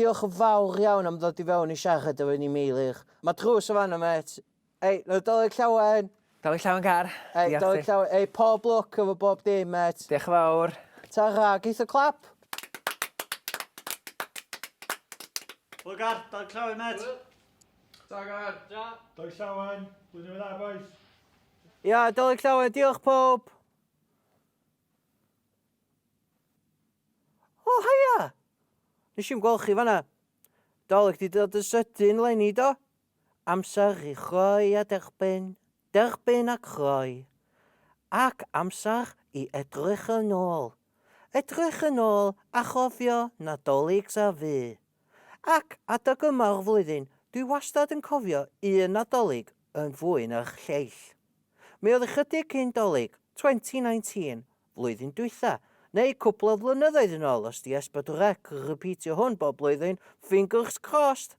Diolch yn fawr iawn am ddod i fewn i siarad efo ni Meilir. Mae drws yn fan'na mêt. Ei, Nadolig Llawen! Nadolig Llawen Gar. Ei, Nadolig Llawen. Ei, pob lwc efo bob dim mêt. Diolch yn fawr. Tara, geith o clap? Hwyl Gar, Nadolig Llawen mêt. Ta Gar. Ta. Nadolig Llawen, blwyddyn newydd dda bois. Ia, Nadolig Llawen, diolch pawb. O, haia! Nes i'm gweld chi fanna. Dolig 'di dod yn sydyn 'leni, do? Amser i rhoi a derbyn, derbyn ac rhoi. Ac amser i edrych yn ôl. Edrych yn ôl a chofio Nadolig a fu. Ac adeg yma o'r flwyddyn, dwi wastad yn cofio un Nadolig yn fwy na'r lleill. Mi oedd ychydig cyn Dolig, 2019, flwyddyn dwytha, neu cwpl o flynyddoedd yn ôl os 'di S4C yn repeatio hwn bob blwyddyn, fingers crossed!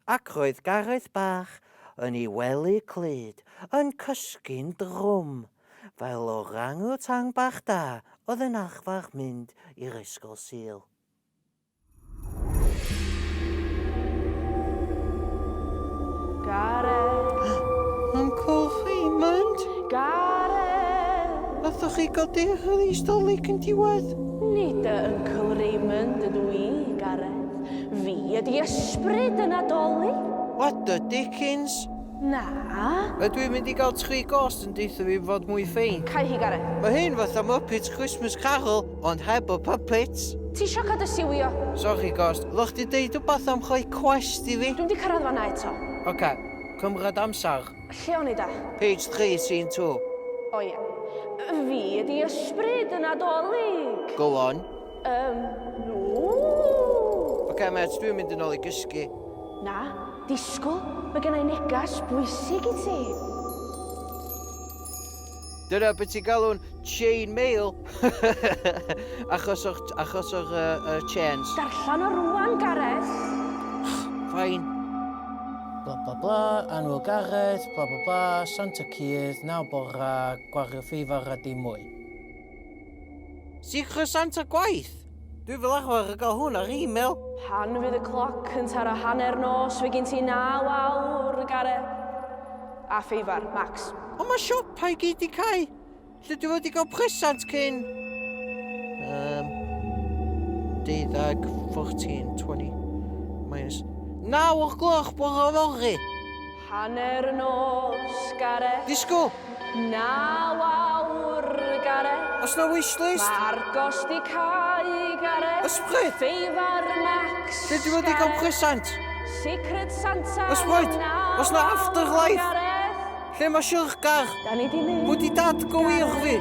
Ac roedd Gareth bach yn ei wely clyd yn cysgu'n drwm, fel orang-utang bach da oedd yn arfer mynd i'r Ysgol Sul. Gareth. Uncle Raymond? Gareth! Nathoch chi gael release Dolig yn diwedd? Nid dy Uncle Raymond ydw i, Gareth. Fi ydi ysbryd y Nadolig. What the dickens? Na. Ydw i'n mynd i gael tri ghost yn deutha fi fod mwy ffein? Cau hi, Gareth. Mae hyn fatha Muppets Christmas Carol, ond heb y puppets. Ti isio cael dy siwio? Sori, Ghost. Ddech chdi deud wbath am rhoi quest i fi? Dwi'm di cyrraedd fan'na eto. Oce, cymryd amser. Lle o'n i da? Page 3, scene 2. O ie. Fi ydi ysbryd y Nadolig. Go on. Yym, ww. Oce, mêt, dwi'n mynd yn ôl i gysgu. Na, disgwyl, mae gen i negas bwysig i ti. Dyna beth ti'n galw'n chain mail. achos o'r, achos o'r uh, uh, chains. Darllen o rwan, Gareth. Fine. Bla bla bla, annwyl Gareth, bla bla bla, Santa Cudd, naw bora, gwario ffeifar a dim mwy. Secret Santa gwaith? Dwi fel arfer yn cael hwn ar e-mail. Pan fydd y cloc yn taro hanner nos, fe gin ti naw awr, Gareth. A ffeifar, max. Ond mae siopau i gyd 'di cau. Lle dwi fod i gael presant cyn... Um, 12, 14, 20, minus... 9 o'r gloch bore fory! Hanner nos, Gareth. Disgwyl! Naw awr, Gareth. Oes 'na wish list? Mae Argos 'di cau, Gareth. Ysbryd! Ffeifar Max, Lle dwi fod i gael presant? Secret Santa. Ysbryd! Oes 'na afterlife? Gareth. Lle mae siwrgar? Da ni 'di mynd. Pwy 'di dad go wir fi?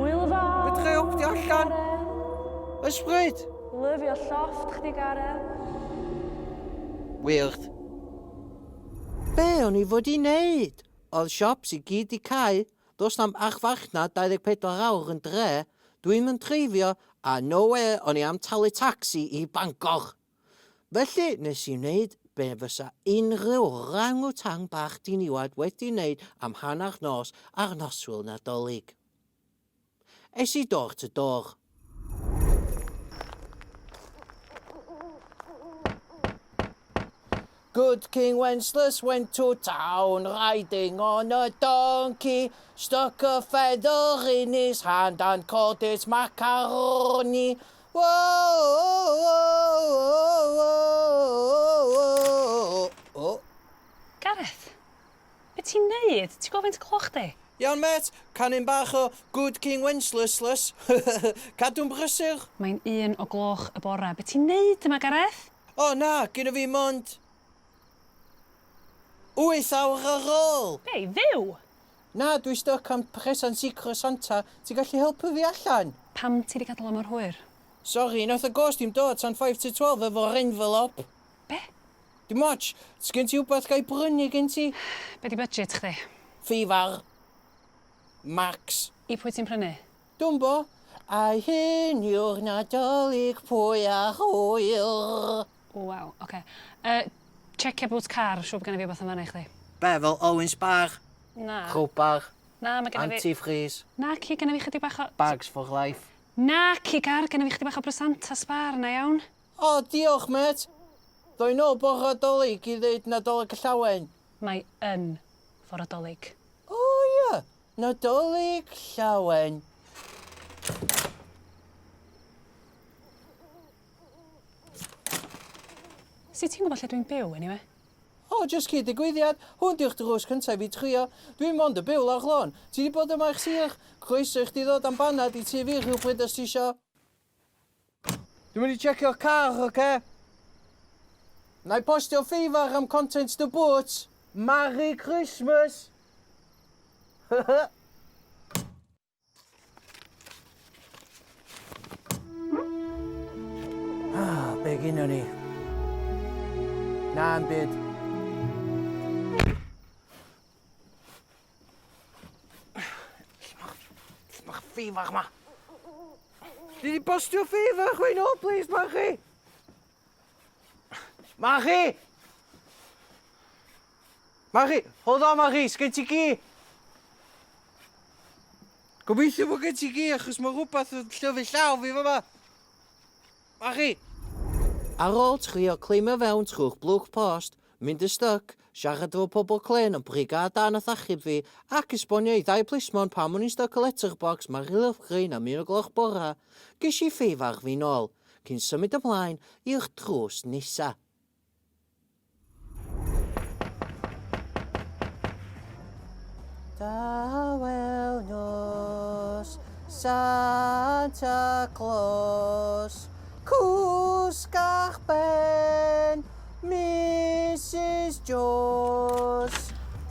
Hwyl fawr. Fedra i optio allan? Ysbryd! Lyfio llofft chdi, Gareth. Weird. Be o'n i fod i neud? Oedd shops i gyd 'di cau, does na'm archfarchnad 24 awr yn dre, dwi'm yn dreifio a no way o'n i am talu tacsi i Bangor! Felly nes i wneud be fysa unrhyw orang-utang bach diniwad wedi wneud am hanner nos ar noswyl Nadolig. Es i door to door. Good King Wenceslas went to town riding on a donkey, stuck a feather in his hand and called it macaroni. Whoa, whoa, whoa, whoa. Gareth, be ti'n neud? Ti'n gweld faint o gloch di? Iawn mêt, canu'n bach o Good King Wenceslasless. Cadw'n brysur. Mae'n un o gloch y bore. Be ti'n neud yma, Gareth? O na, gynna fi mond wyth awr ar ôl! Be, i fyw? Na, dwi styc am presant Secret Santa, ti'n gallu helpu fi allan? Pam ti 'di gadael o mor hwyr? Sori, nath y ghost ddim dod tan five to twelve efo'r envelope. Be? Dim ots, sgen ti wbath ga i brynu gen ti? Be 'di budget chdi? Ffeifar. Max. I pwy ti'n prynu? Dwmbo, a hyn yw'r Nadolig pwy a hwyr. Waw, oce. Yy, checia boot car, siŵr bod genna fi wbath yn fan'na i chdi. Be, fel Owen Spar? Na. Crowbar? Na, mae genna fi... Antifreeze? Naci, genna fi chydig bach o... Bags for life? Naci, Gar, gynna fi chdi bach o brasanta sbâr na, iawn? O, diolch, mêt. Ddoi nôl bore Dolig i ddeud Nadolig y Llawen. Mae yn fore Dolig. O, ia. Nadolig Llawen. Sut ti'n gwybod lle dwi'n byw, anyway? O, jyst cyd digwyddiad. Hwn di'ch drws cynta i fi trio. Dwi'n mond y byw lawr lôn. Ti di bod yma ers hir. Croeso i chdi ddod am banad i tŷ fi rhywbryd os ti isio. Dwi'n mynd i checio'r car, oce? Na i postio ffeifar am contents dy boots. Marry Christmas! Ah, be gynnon ni? Na, 'm byd. Lle mae'ch ffeifar ma? Dwi di postio ffeifar chwi nôl, please, Marchi! Marchi! Mari! Hold on, Mari! Sgen ti gi? Gobeithio bod gen ti gi, achos mae rhywbeth yn llyfu llaw fi fama. Mari! Ar ôl trio cleimio fewn trwy'r blwch post, mynd yn styc, siarad efo pobl clên am brigâd da nath achub fi, ac esbonio i ddau plismon pam o'n i'n styc y letterbox Mari Lovgreen am un o gloch bora, ges i ffeifar fi nôl, cyn symud ymlaen i'r drws nesa. Dawel nos, Santa Claus, cwsg a'ch ben, Mrs Jones.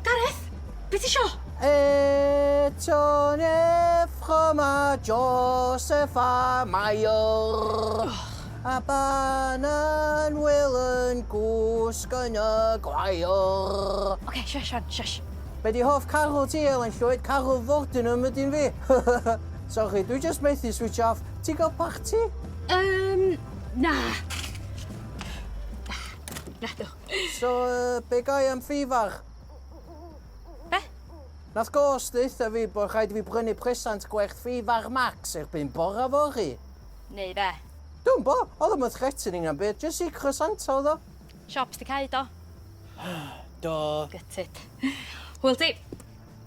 Gareth, be ti isio? Eto'n effro ma Joseph a Mair. A banan Wil yn gwsg yn y gwair. Oce, shush Sian, shush. Be di hoff carol ti, Elen Llwyd? Carol Fordinham ydy'n fi. Sorry, dwi just methu switch off. Ti'n gael parti? Um, na. Na, do. So, uh, be gai am ffifar? Be? Nath Ghost ddeutha fi bod rhaid i fi brynu presant gwerth ffifar max erbyn bora fory. Neu be? Dwi'm bo, oedd o'm yn threatening na'm byd, jyst Secret Santa oedd o. Shops 'di cau do? Do. Gutted. Hwyl ti.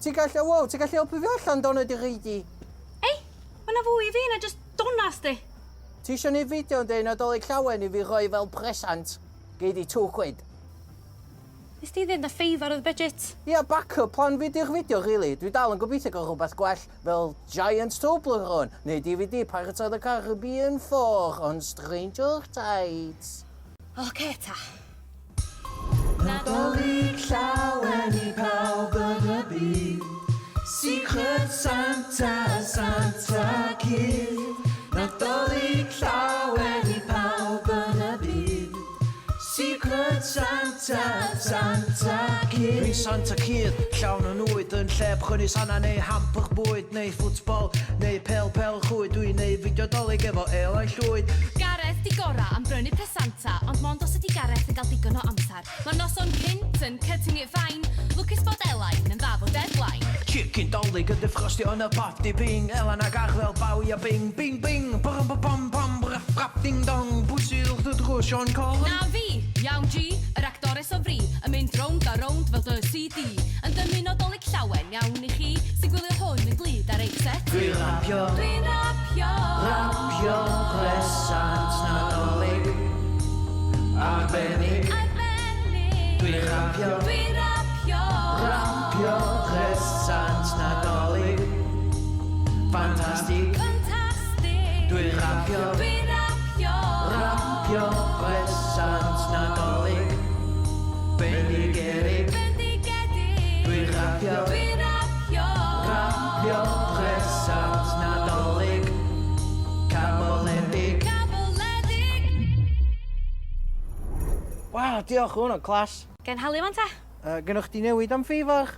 Ti'n gallu, wow, ti'n gallu helpu fi allan dona di reidi? Ei, ma' 'na fwy i fi na jyst donas di. Ti isio neud fideo yn deud Nadolig Llawen i fi rhoi fel presant? Gei di two quid. Nes di ddeud na ffeifar oedd y budget. Ia, back-up plan fi 'di'r fideo rili. Dwi dal yn gobeithio gael rhywbeth gwell fel Giant Toblerone neu DVD Pirates of the Caribbean 4 on Stranger Tides. Ocê ta. Nadolig llawen i pawb yn y byd. Secret Santa, Santa Cudd. Nadolig llawen i pawb yn y byd. Secret Santa, Santa Cudd. Dwi'n Santa Cudd, llawn o nwyd yn lle prynu sanna neu hamper bwyd neu ffwtbol neu pêl pêl rhwyd dwi'n neud fideo Dolig efo Elain Llwyd. Gareth 'di gora am brynu presanta ond mond os ydi Gareth yn gael digon o amsar. Mae'r noson cynt yn cutting it fine. Lwcus bod Elain yn dda 'fo deadline. Chicken Dolig yn defrostio yn y pop di ping Elan ag arddel baw ia bing bing bing Brum ba bom bom brap brap ding dong Pwy sydd wrth y drws Siôn Corn? Na fi! Iawn G, yr actores o fri, yn mynd rownd a rownd fel dy CD. Yn dymuno Dolig llawen iawn i chi, sy'n gwylio hwn yn glud ar eich set. Dwi'n rapio. Dwi'n rapio. Rapio presant Nadolig. Arbennig. Arbennig. Dwi'n rapio. Dwi'n rapio. Rapio presant Nadolig. Ffantastig. Ffantastig. Dwi'n rapio. Dwi'n rapio. Rapio presant Nadolig. Bendigedig. Bendigedig. Dwi'n rapio. Dwi'n rapio. Rapio presant Nadolig. Caboledig. Caboledig. Waw, diolch, hwnna'n class. Gen halu wan ta? Uh, Gynnwch chdi newid am ffeifar?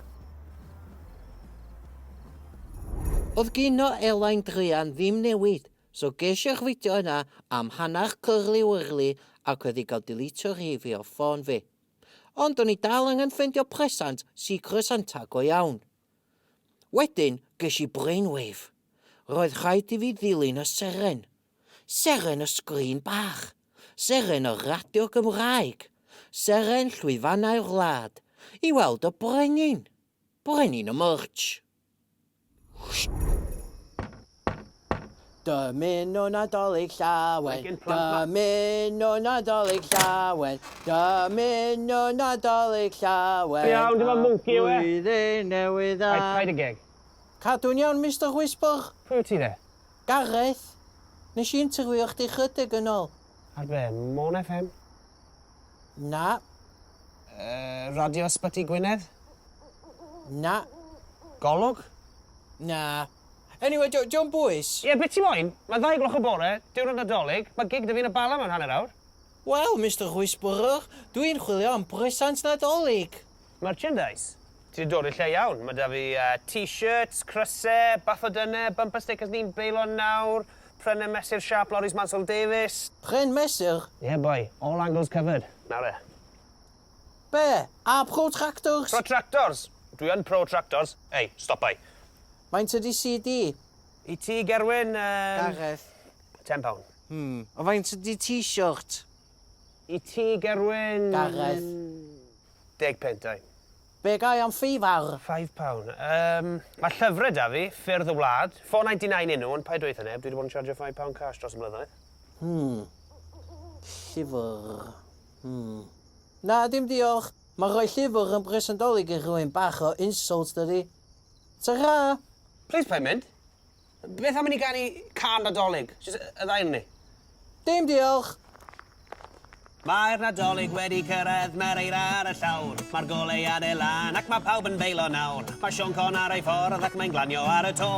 Oedd gynno Elain druan ddim newid, so ges i'r fideo yna am hanner cyrli wyrli ac wedi cael deletio rhif fi off ffôn fi. Ond o'n i dal angen ffeindio presant Secret Santa go iawn. Wedyn, ges i brainwave. Roedd rhaid i fi ddilyn y seren. Seren y sgrin bach. Seren y radio Gymraeg. Seren llwyfannau'r wlad. I weld y brenin. Brenin y merch. Dymunwn Nadolig Llawen, dymunwn Nadolig Llawen, dymunwn Nadolig Llawen. Iawn, dim ond mwnci yw e. Blwyddyn newydd dda. Paid, paid y geg. Cadw'n iawn, Mister Whisper. Pwy wyt ti de? Gareth. Nes i interview chdi chydig yn ôl. Ar be, Môn FM? Na. Radio Ysbyty Gwynedd? Na. Golwg? Na. Anyway, dio'm bwys. Ie, be ti moyn? Mae 2 gloch y bore, diwrnod Nadolig, mae gig 'da fi yn y Bala mewn hanner awr. Wel, Mister Whisperer, dwi'n chwilio am bresant Nadolig. Merchandise? Ti 'di dod i'r lle iawn. Mae 'da fi t-shirts, crysau, bathodynnau, bumper stickers ni'n beilo nawr, prennau mesur siâp Loris Mansell Davies. Pren mesur? Ie, boi. All angles covered. Nawr e. Be? A protractors? Protractors! Dwi yn pro tractors. Ei, stopai. Faint ydi CD? I ti, Gerwyn... Gareth. £10. A faint ydi t-shirt? I ti, Gerwyn... Gareth. 10 punt, ai. Be gai am ffeifar? £5. Mae llyfrau da fi, Ffyrdd y Wlad, 4.99 unw, ond paid dweud neb, dwi wedi bod yn chargio £5 cash dros y blynyddoedd. Llyfr. Na, dim diolch. Mae rhoi llyfr yn bresant Dolig i rhywun bach o insult, dydi. Ta-ra! Please paid mynd. Beth am i ni ganu cân Nadolig? Jyst y ddau ni. Dim diolch. Mae'r Nadolig wedi cyrraedd, mae'r eira ar y llawr. Mae'r goleuadau lan ac mae pawb yn beilo nawr. Mae Siôn Corn ar ei ffordd ac mae'n glanio ar y to.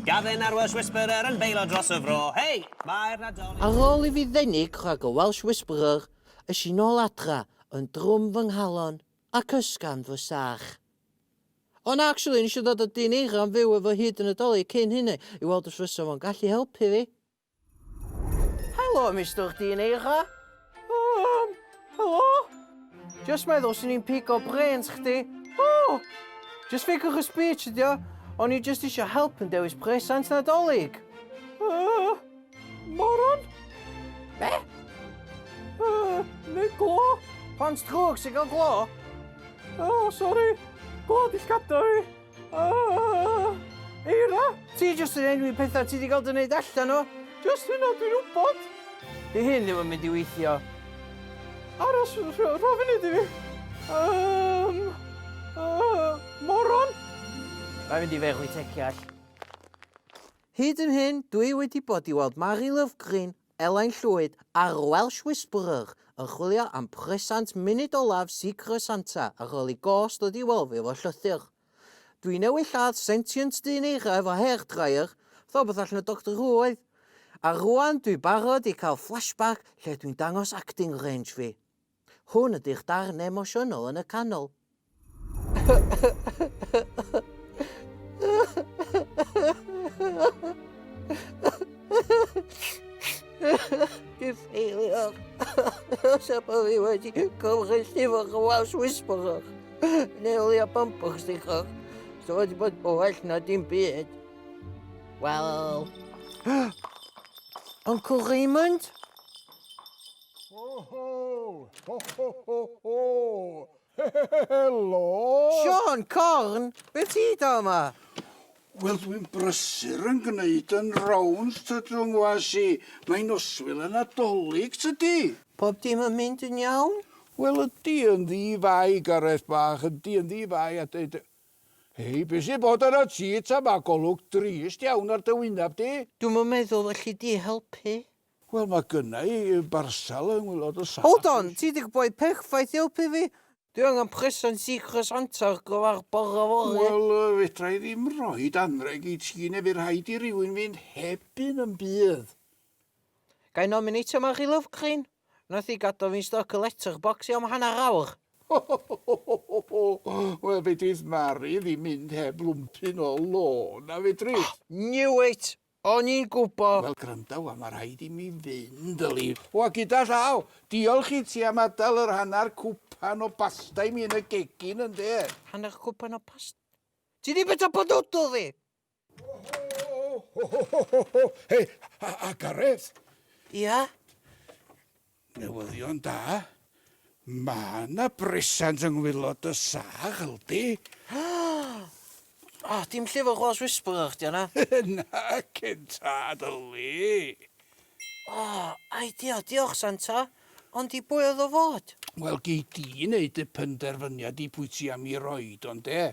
Gavin a'r Welsh Whisperer yn beilo dros y fro. Hei! Mae'r Nadolig... Ar ôl i fi ddenig rhag y Welsh Whisperer, es i nôl adra yn drwm fy nghalon ac ysgafn fy sach. O na, actually, nes i ddod o dyn eira yn fyw efo hyd y Nadolig cyn hynny i weld os fysa fo'n gallu helpu fi. Helo, Mr Dyn Eira. Helo? Just meddwl swn i'n pigo brains chdi. Oh, just figure of speech ydi o. O'n i just isio help yn dewis presant Nadolig. Moron? Be? Neu glo? Pont drwg sy'n cael glo? Oh, sorry. Glo di llgada fi. Eira? Ti just yn enwi pethau ti di gael dy wneud allan o. Just hynna dwi'n wybod. Di hyn ddim yn mynd i weithio. Aros, rho funud i fi. Moron? Mae'n mynd i feddwl i teciall. Hyd yn hyn, dwi wedi bod i weld Mari Lovgreen, Elain Llwyd a'r Welsh Whisperer yn chwilio am presant munud olaf Secret Santa ar ôl i ghost ddod i weld fi efo llythyr. Dwi newydd lladd sentient dyn eira efo hairdryer, fatha beth allan o Doctor Who oedd. A rwan dwi barod i cael flashback lle dwi'n dangos acting range fi. Hwn ydy'ch darn emosiynol yn y canol. Dwi'n ffeilio. Os bod fi wedi cymryd llyfr y Welsh Whisperer. Neu o leia bumper sticker. So wedi bod yn well na dim byd. Wel... Uncle Raymond? Ho, ho, ho, ho, ho, ho. Helo! Siôn Corn? Be ti da yma? Wel, dwi'n brysur yn gwneud yn rounds tydw ngwas i. Mae'n noswyl y Nadolig, tydi? Pob dim yn mynd yn iawn? Wel, ydy yn ddi-fai, Gareth bach, ydy yn ddi-fai a dweud... Hei, be sy'n bod ar y tŷ ta ma golwg drist iawn ar dy wynab di? Dwi'm yn meddwl felly di helpu. Wel, mae gynna i barsal yng ngwaelod y saff. Hold on, ti di boi perffaith i helpu fi? Dwi angen presant Secret Santa ar gyfer bore fory. Wel, fedra i ddim roid anreg i ti neu fydd rhaid i rywun fynd heb un yn bydd. Ga i nominatio Mari Lovgreen? Nath hi gadw fi'n stuck y letterbox i am hanner awr. Wel, fedrith Mari ddim mynd heb lwmpyn o lo, na fedrith. Knew it! O'n i'n gwybod. Wel, gwranda, wa, mae rhaid i mi fynd, yli. O, a gyda llaw, diolch i ti am adael yr hanner cwpan o basta i mi yn y gegin, ynde? Hanner cwpan o pasta? Ti di bwyta pododo fi? Ho, Ho, ho, ho, ho, ho. Hei, a, a Gareth? Ia? Newyddion da. Mae yna bresant yng ngwylod y sach, yldi. O, dim llyfr Welsh Whisperer chdi yna. Na, cyn tad, yli. O, idea, diolch Santa. Ond i bwy oedd o fod? Wel, gei di wneud y penderfyniad i pwy ti am i roid o, ynde?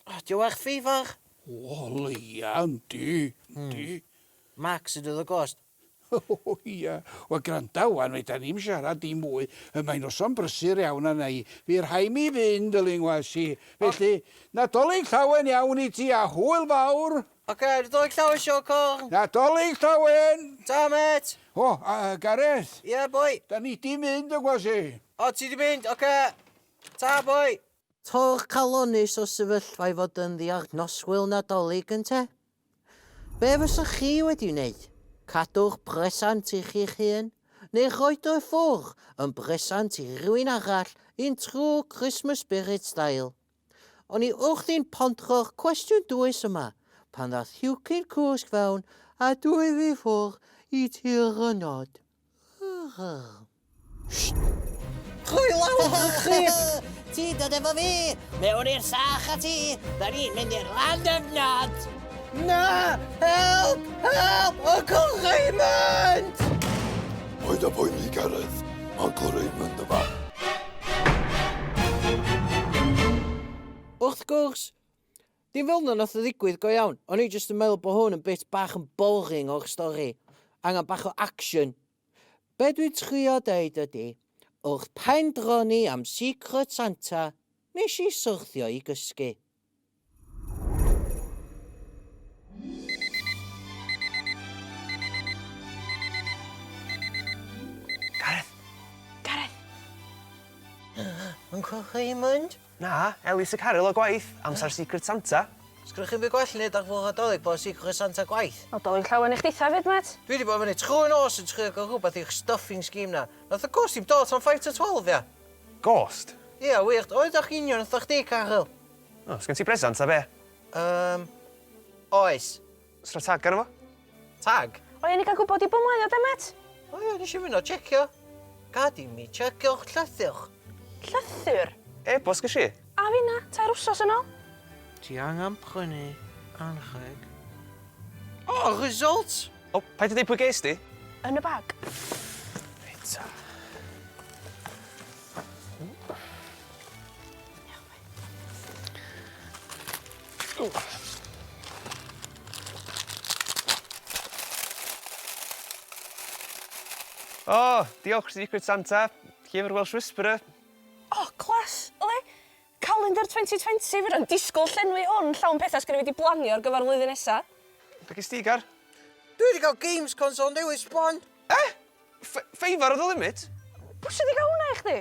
O, di o werth ffeifar? O, leia, yndi, yndi. Max sy'n dod o gost. O, ia. Wel, granda wan, fedra ni'm siarad dim mwy. Y Mae'n noson brysur iawn arna i. Fu rhai mi fynd, yli ngwas i. Felly, Nadolig llawen iawn i ti a hwyl fawr! Oce, Nadolig llawen, Siôn Corn! Nadolig llawen! Ta, mêt! O, a, Gareth! Ie, boi? Da ni di mynd, y ngwas i. O, ti di mynd, oce. Ta, boi! Torcalonnus o sefyllfa i fod ynddi ar noswyl Nadolig, ynte? Be fysach chi wedi wneud? Cadw'ch bresant i chi'ch hun? Neu rhoid o i ffwrdd yn bresant i rywun arall in true Christmas spirit style? O'n i wrthi'n pondro'r cwestiwn dwys yma pan ddath Huwcyn Cwsg fewn a dwy fi ffwrdd i tir y nod. Sht! Troi lawr y crib! Ti'n dod efo fi! Mewn i'r sach a ti! Da ni'n mynd i'r land of nod! Na! Help! Help! Uncle Raymond! Paid â poeni, Gareth. Mae Uncle Raymond yma. Wrth gwrs, dim fel 'na nath o ddigwydd go iawn. O'n i jyst yn meddwl bod hwn yn bit bach yn boring o'r stori. Angen bach o action. Be dwi'n trio deud ydi, wrth pendroni am Secret Santa, nes i syrthio i gysgu. Gareth! Gareth! Uncle Raymond? Na, Elis a Caryl o gwaith, amser Secret Santa. Sgynnoch chi'm byd gwell i neud ar Foel Nadolig bo Secret Santa gwaith? Nadolig llawen i chditha 'fyd mêt. Dwi 'di bod fyny trwy nos yn trio gael rhywbeth i'ch stuffing scheme 'na. Nath y ghost ddim dod tan five to twelve ia? Ghost? Ia, wir. Oeddach union wrtha chdi, Caryl. O, sgen ti bresant ta be? Yym, oes. Oes 'na tag arno fo? Tag? O ia, ni gael gwybod i bwy mae o de, mêt? O ia, nes i fynd o checio. Gad i mi checio'ch llythyr. Llythyr? E-bost ges i. A finna, tair wsos yn ôl. Ti angen prynu anrheg. O, results! O, paid â deud pwy ges di. Yn y bag. Reit ta. O, diolch Secret Santa. Llyfr Welsh Whisperer. O, class, yli. Calendar 2020, fedra i'm disgwyl llenwi hwn llawn pethau sgynna fi 'di blanio ar gyfer flwyddyn nesa. Be ges ti, Gar? Dwi wedi cael games console newydd sbon. Eh? Ffeifar oedd y limit? Pwy sydd wedi cael hwnna i chdi?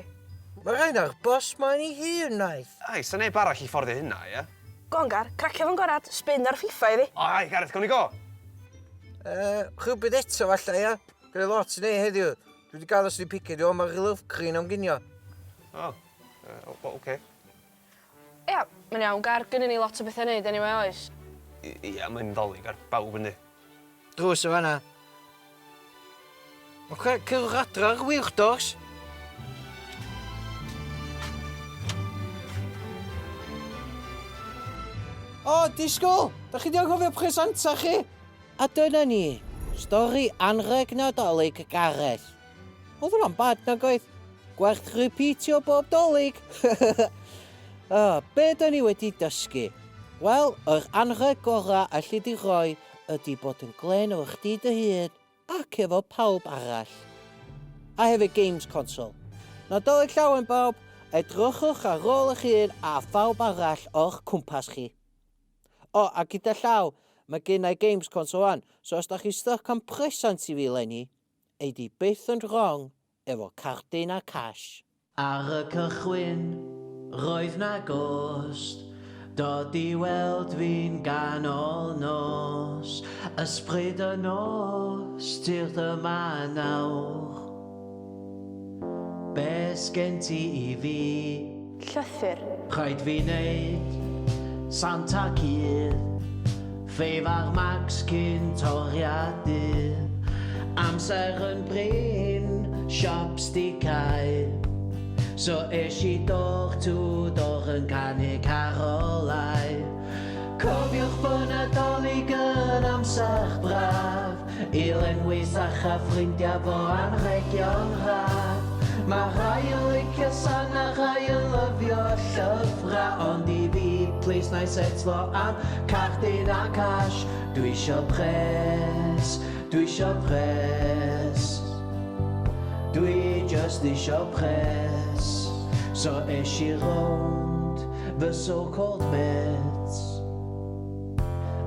Mae rhain ar bus man ei hun, naeth. Ai, sa neb arall i fforddio hynna, ie? Go on, Gar, cracio fo'n gorad, spin ar FIFA iddi. O, ai, Gareth, gawn ni go? Rhywbryd eto falle, ia? Gyda lot i neud heddiw. Dwi wedi gael os di picio, dwi'n meddwl mae'r lyfrgrin am ginio. O, oce. Ia, mae'n iawn, Gar, gynnon ni lot o bethau i neud anyway, oes? Ia, mae'n ddolig ar bawb yndi. Drws o fanna. Oce, cerwch adra ar wheel dogs. O, disgwyl! Da chi di anghofio presanta chi? A dyna ni, stori anrheg Nadolig Gareth. Oedd hwnna'n bad nag oedd? Gwerth repeatio bob Dolig! o, be da ni wedi dysgu? Wel, yr anrheg gorau alli di roi ydy bod yn glên efo chdi dy hun ac efo pawb arall. A hefyd games console. Nadolig llawen bawb, edrychwch ar ôl eich hun a phawb arall o'ch cwmpas chi. O, a gyda llaw, mae gen i games console wan, so os da chi stuck am presant i fi leni, ei di byth yn wrong efo cardyn a cash. Ar y cychwyn, roedd 'na gost Dod i weld fi'n ganol nos Ysbryd y nos, tyrd yma nawr Be sgen ti i fi? Llythyr. Rhaid fi wneud Santa cudd. Ffeif ar max cyn toriadu. Amser yn brin, siops di cau. So es i door to door yn canu carolau. Cofiwch bod Nadolig yn amser braf i lenwi sach a ffrindiau fo anrhegion rhad. Mae rhai yn licio sana, rhai yn lyfio llyfrau, ond i fi, please na i setlo am cardyn a cash. Dwi isio pres, dwi isio pres. Dwi just isio pres. So es i rownd fy so-called mates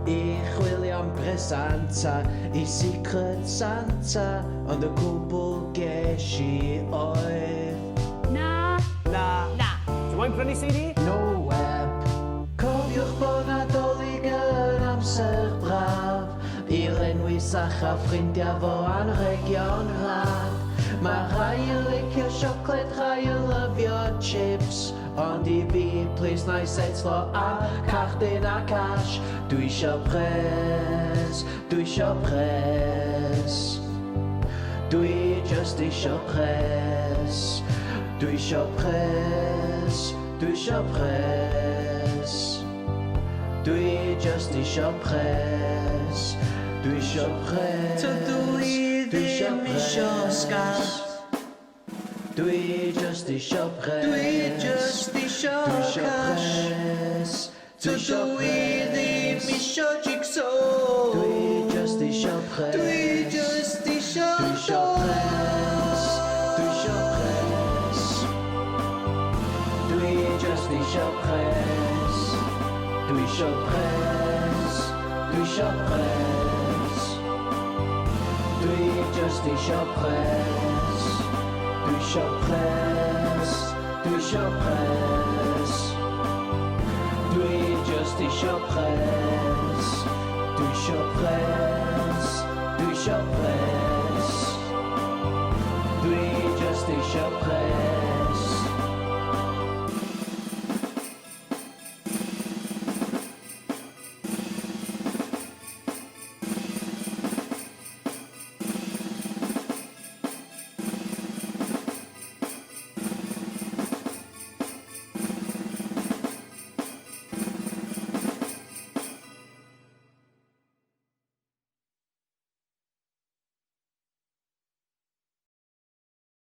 i chwilio am presanta i Secret Santa, ond y cwbl ges i oedd Na. Na. Na. Ti'n moyn prynu CD? No web. Cofiwch bod Nadolig yn amser braf i lenwi sach a ffrindiau fo anrhegion rhad. Mae rhai yn licio siocled, rhai yn lyfio chips, ond i fi, please na i setlo am cardyn a cash. Dwi isio pres, dwi isio pres. Dwi just isio pres. Dwi isio pres, dwi isio pres. Dwi just isio pres. Dwi isio pres. Tydw i Dwi isio ddim isio pres. sgat. Dwi just isio pres. Dwi just isio Dwi isio cash. pres. Dwi isio Tydw i ddim pres. isio jigsaw. Dwi just isio pres. Dwi just isio Dwi isio pres. Dwi isio pres. Dwi just isio pres. Dwi isio pres. Dwi isio pres. Dwi just isio pres. Dwi isio pres. Dwi isio pres. Dwi just isio pres.